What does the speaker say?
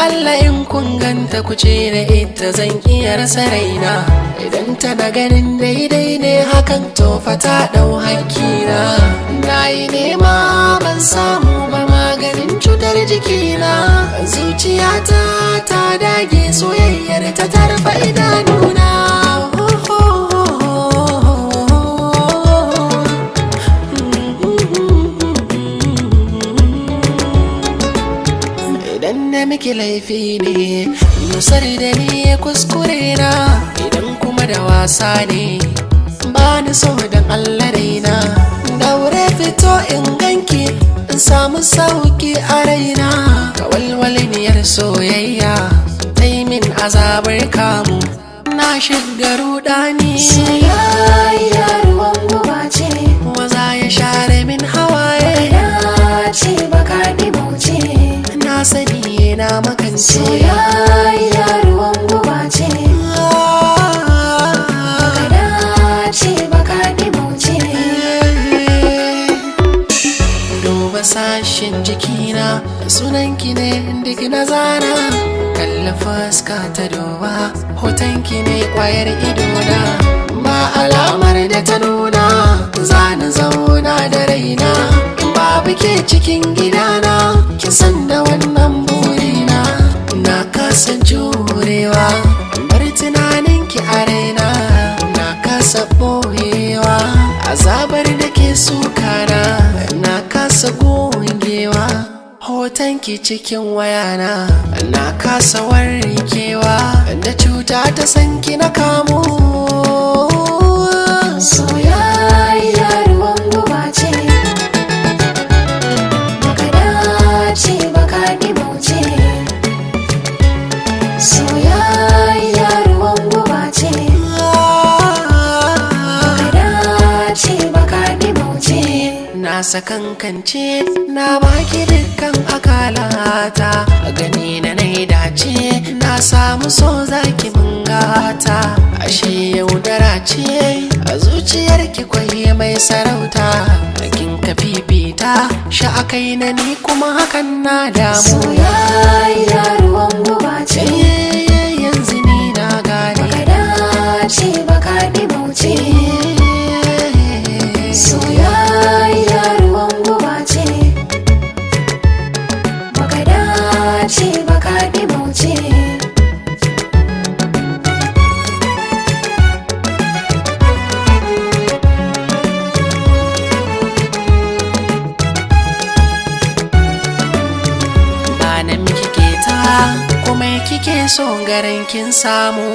Allah in kun ganta ku ce da ita zan iya rasa raina. Idan tana ganin daidai ne hakan, to fa ta ɗau hakkina. Na yi nema ban samu ba maganin cutar jikina. Zuciyata ta dage, soyayyar ta tarfa idanuna. Idan na miki laifi ne, nusar da ni kuskure na. Idan kuma da wasa ne, ba ni so, dan Allah raina. Daure fito in ganki, in samu sauki a raina. Ka walwaliniyar soyayya ta yi min azabar kamu, na shiga rudani. Soyayya ruwan guba ce. Waza ya share min hawaye? Dace baka ɗimauce. Na sani na makance. Soyayya ruwan guba ce. Baka dace baka ɗimauce. Duba sashin jikina, sunanki ne duk na zana. Kalla fuska ta, duba hotonki ne kwayar idona. Ba alamar da ta nuna zana zauna da raina in babu ke cikin gidana. Kin san da wannan burina, na kasa jurewa bar tunaninki a raina. Na kasa boyewa azabar da ke sukana, na kasa gogewa hotonki cikin wayana. Na kasa warkewa da cuta ta sanki na kamu. Soyayya ruwan guba ce. Baka dace baka ɗimauce. Soyayya ruwan guba ce. Baka dace baka ɗimauce. Na sakankance na baki dukkan akalata. Gani na nai dace, na samu so zaki mun gata. Ashe yaudara ce, a zuciyarki kwaye mai sarauta. Kin ka fifita shi a kai na, ni kuma hakan na damu. Soyayya ruwan guba ce. Eh, yanzu ni na gane. Baka dace baka ɗimauce. Soyayya ruwan guba ce. Baka dace baka ɗimauce. Ba na miki keta, kuma kike so garin kin samu.